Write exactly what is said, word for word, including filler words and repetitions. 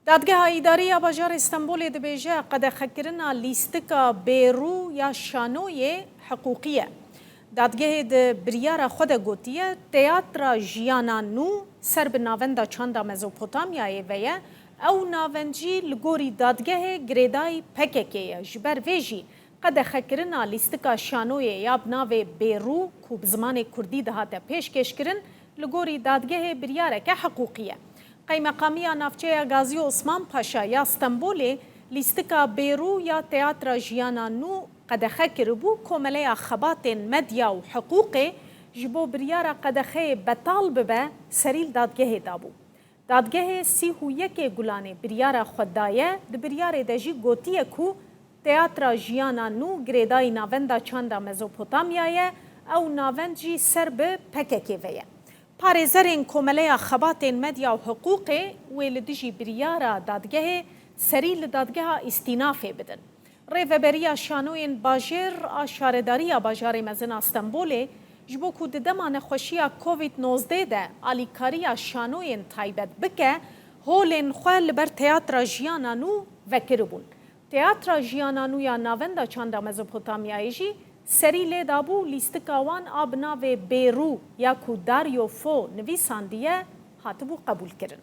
Dadgeha Îdarî ya Bajarê Stenbolê dibêje, qedexekirina lîstika bêrû ya şanoyê hiqûqî ye. Dadgehê di biryara xwe de gotiye, Teyatra Jiyana Nû ser bi Navenda Çanda Mezopotamyayê ve ye. Ew navend jî li gorî dadgehê girêdayî P K K ye. Ji ber vê jî qedexekirina lîstika şanoyê ya bi navê Bêrû ku bi zimanê kurdî dihate pêşkêşkirin, li gorî dadgehê biryareke hiqûqî ye. Qeymeqamiya Navçeya Gazî Osman Paşa ya Stenbolê lîstika Bêrû ya Teyatra Jiyana Nû qedexe kiribû, Komeleya Xebatên Medya û Hiqûqê ji bo biryara qedexeyê betal bibe serî li dadgehê dabû. Dadgehê sî û yekê Gulanê biryara xwe daye, di biryarê de jî gotiye ku Teyatra Jiyana Nû girêdayî Navenda Çanda Mezopotamya ye, ew navend jî ser bi P K K ve ye. Parêzerên Komeleya Xebatên Medya û Hiqûqê wê li dijî biryara dadgehê serî li Dadgeha Îstînafê bidin. Rêveberiya Şanoyên Bajêr a Şaredariya Bajarê Mezin a Stenbolê ji bo ku di dema nexweşiya Covid nozdeh de alîkariya şanoyên taybet bike, holên xwe li ber Teyatra Jiyana Nû vekiribûn. Teyatra Jiyana Nû ya Navenda Çanda Mezopotamyayê jî serî lê dabû, lîstika wan a bi navê Bêrû ya ku Dario Fo nivîsandiye, hatibû qebûlkirin.